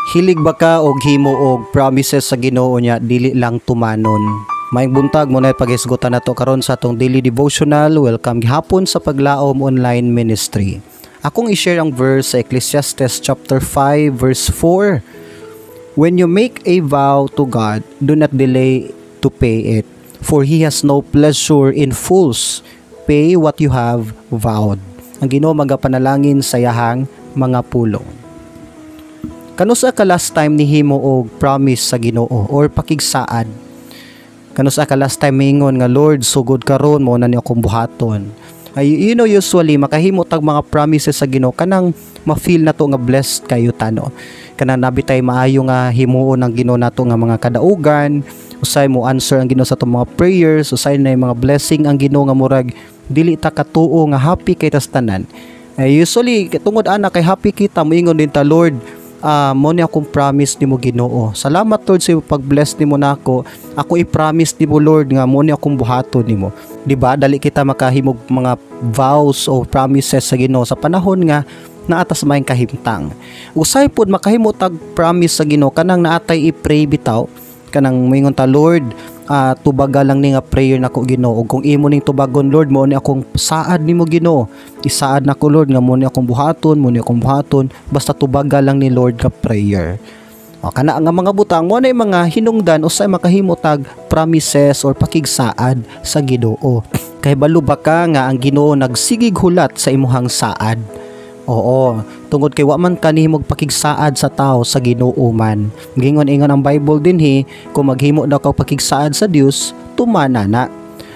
Hilig ba ka og himo og promises sa Ginoo nya dili lang tumanon? Maayong buntag, mao na paghisgutan nato karon sa atong daily devotional. Welcome gihapon sa Paglaom Online Ministry. Akong i-share ang verse sa Ecclesiastes chapter 5 verse 4. "When you make a vow to God, do not delay to pay it, for He has no pleasure in fools. Pay what you have vowed." Ang Ginoo magapanalangin sa iyahang mga pulong. Kanusa ka last time nihimo og promise sa Ginoo or pakigsaad? Kanusa ka last time mingon nga, "Lord, sugod karon mao na ni akong buhaton"? Ay, usually makahimo tag mga promises sa Ginoo kanang ma-feel nato nga blessed kayo tano. Kanang naa bitay maayo nga himuon ang Ginoo nato nga mga kadaugan, usay mo answer ang Ginoo sa atong mga prayers, usay na mga blessing ang Ginoo nga murag dili ta katuo nga happy kay tas tanan. Ay, usually tungod ana kay happy kita, moingon din ta, "Lord, mo ni akong promise nimo, Ginoo. Salamat, Lord, sa pag-bless nimo nako. Ako i-promise nimo, Lord, nga mo ni akong buhaton nimo." Di ba? Dali kita makahimog mga vows o promises sa Ginoo sa panahon nga naa ta sa maayong kahimtang. Usay pod makahimo tag promise sa Ginoo kanang naatay i-pray bitaw, kanang moingon ta, "Lord, tubaga lang ni nga prayer nako, Ginoo, ug kung imo ning tubagon, Lord, mo ni akong saad nimo, Ginoo. Isaad nako, Lord, nga mo ni akong buhaton, mo ni akong buhaton, basta tubaga lang ni, Lord, ka prayer." O, kana nga mga butang mo na mga hinungdan usay makahimo tag promises or pakigsaad sa Ginoo. Kay balo ba ka nga ang Ginoo nagsigig hulat sa imuhang saad? Oo, tungod kay wa man ka nihimog pakigsaad sa tao, sa Ginoo man. Gingon-ingon ang Bible dinhi, kung maghimo daw ka pakigsaad sa Dios, tumana na.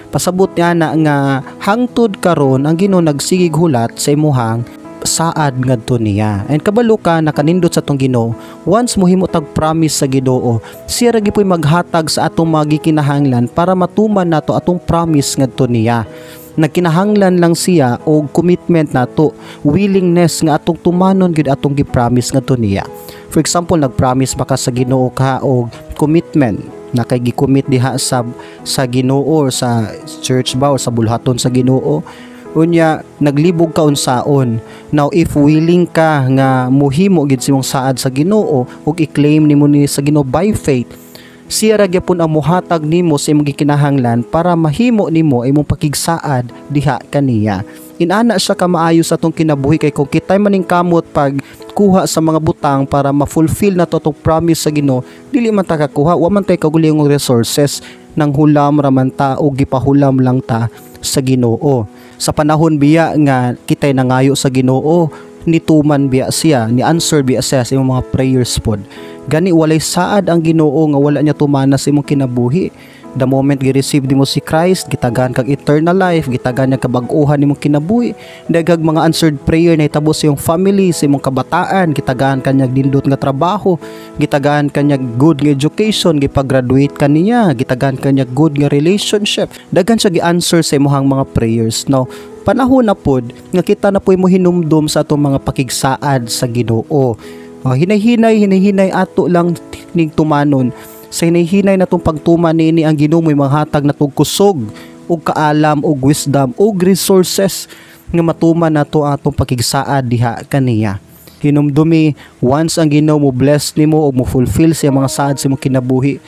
Pasabot niya na nga hangtod karon ang Ginoo nagsigig hulat sa imuhang saad ngadto niya. And kabalo ka nakanindot sa atong Ginoo, once mohimo tag promise sa Ginoo, siya ra gyud maghatag sa atong mga gikinahanglan para matuman nato atong promise ngadto niya. Nagkinahanglan lang siya og commitment nato, willingness nga atong tumanon gyud atong gi-promise ngadto niya. For example, nag-promise ba ka sa Ginoo ka og commitment na kay gi-commit diha sa Ginoo or sa church ba or sa bulhaton sa Ginoo, unya naglibog ka unsaon. Now, if willing ka nga muhimo gid sa imong saad sa Ginoo ug i-claim nimo ni sa Ginoo by faith, siya ra gyapon ang muhatag nimo sa imong gikinahanglan para mahimo nimo imong pakigsaad diha kaniya. Inana siya kamaayo sa atong kinabuhi, kay kung kitay maning kamot pag kuha sa mga butang para ma-fulfill nato atong promise sa Ginoo, dili man ta kakuha, wa man tay kaugalingong resources, nang hulam ra man ta o gipahulam lang ta sa Ginoo. Sa panahon biya nga kitay nangayo sa Ginoo, nituman biya siya, ni answer biya siya sa imong mga prayers pod. Gani walay saad ang Ginoo nga wala niya tumana sa imong kinabuhi. The moment gi-receive nimo si Christ, gitagaan kag eternal life, gitagaan niya kabag-ohan nimong kinabuhi. Daghag mga answered prayer na hitabo sa iyong family, sa imong kabataan, gitagaan ka niya nindot nga trabaho, gitagaan ka niya good nga education, gipag-graduate ka niya, gitagaan ka niya good nga relationship. Daghan siya gi-answer sa imong mga prayers. No, panahon na pod nga kita na po'y mo hinumdum sa atong mga pakigsaad sa Ginoo. Oh, hinay-hinay, hinay-hinay ato lang ning tumanon. Sa hinay-hinay na tong pagtuman niini, ang Ginoo mo'y manghatag na kusog ug kaalam ug wisdom ug resources nga matuman nato ang atong pakigsaad diha kaniya. Hinumdumi, once ang Ginoo mo bless nimo ug mo fulfill sa mga saad sa imong kinabuhi,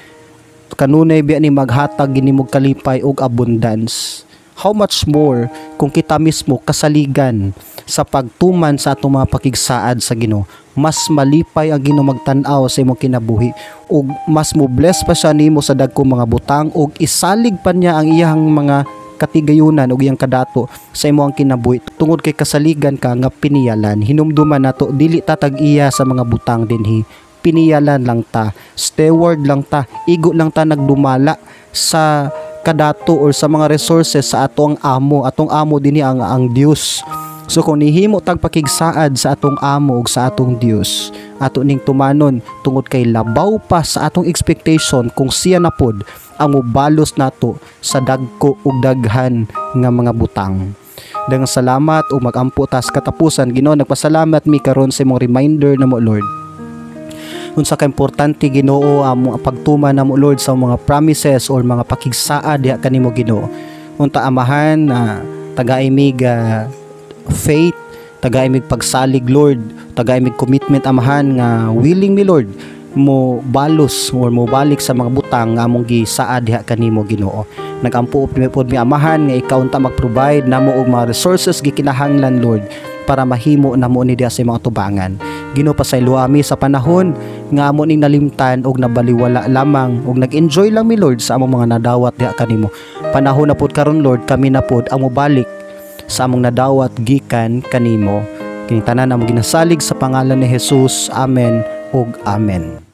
kanunay biya ni maghatag gini mo kalipay ug abundance. How much more kung kita mismo kasaligan sa pagtuman sa atong mga pakigsaad sa Ginoo? Mas malipay ang Ginoo magtan-aw sa imong kinabuhi ug mas mo bless pa siya nimo sa dagkong mga butang ug isalig pa niya ang iyang mga katigayunan ug iyang kadato sa imong kinabuhi tungod kay kasaligan ka nga piniyalan. Hinumduman nato, dili ta tag-iya sa mga butang dinhi, piniyalan lang ta, steward lang ta, igo lang ta nagdumala sa kadato or sa mga resources sa atong amo. Atong amo dinhi ang Dios. So kung nihimo tag pakigsaad sa atong amo ug sa atong Dios, ato ning tumanon tungod kay labaw pa sa atong expectation kung siya na pod ang mobalos nato sa dagko ug daghan nga mga butang. Daghang salamat ug magampo tas katapusan. Ginoo, nagpasalamat mi karon sa imong reminder namo, Lord, unsa ka importante, Ginoo, ang pagtuman namo, Lord, sa mga promises or mga pakigsaad diha kanimo, Ginoo. Unta, Amahan, tagai mig faith, Tagai mig pagsalig, Lord. Tagai mig commitment, Amahan, nga willing mi, Lord, mo balos or mo balik sa mga butang nga among gisaad diha kanimo, Ginoo. Nagampo pod mi, Amahan, nga ikaw unta mag-provide namo og mga resources gikinahanglan, Lord, para mahimo namo ni diha sa imong atubangan. Ginoo, pasayloa mi sa panahon nga amo ning nalimtan og nabaliwala lamang og nag-enjoy lang mi, Lord, sa among mga nadawat diha kanimo. Panahon na pod karon, Lord, kami na pod ang mobalik sa among nadawat gikan kanimo. Kini tanan among ginasalig sa pangalan ni Jesus. Amen ug amen.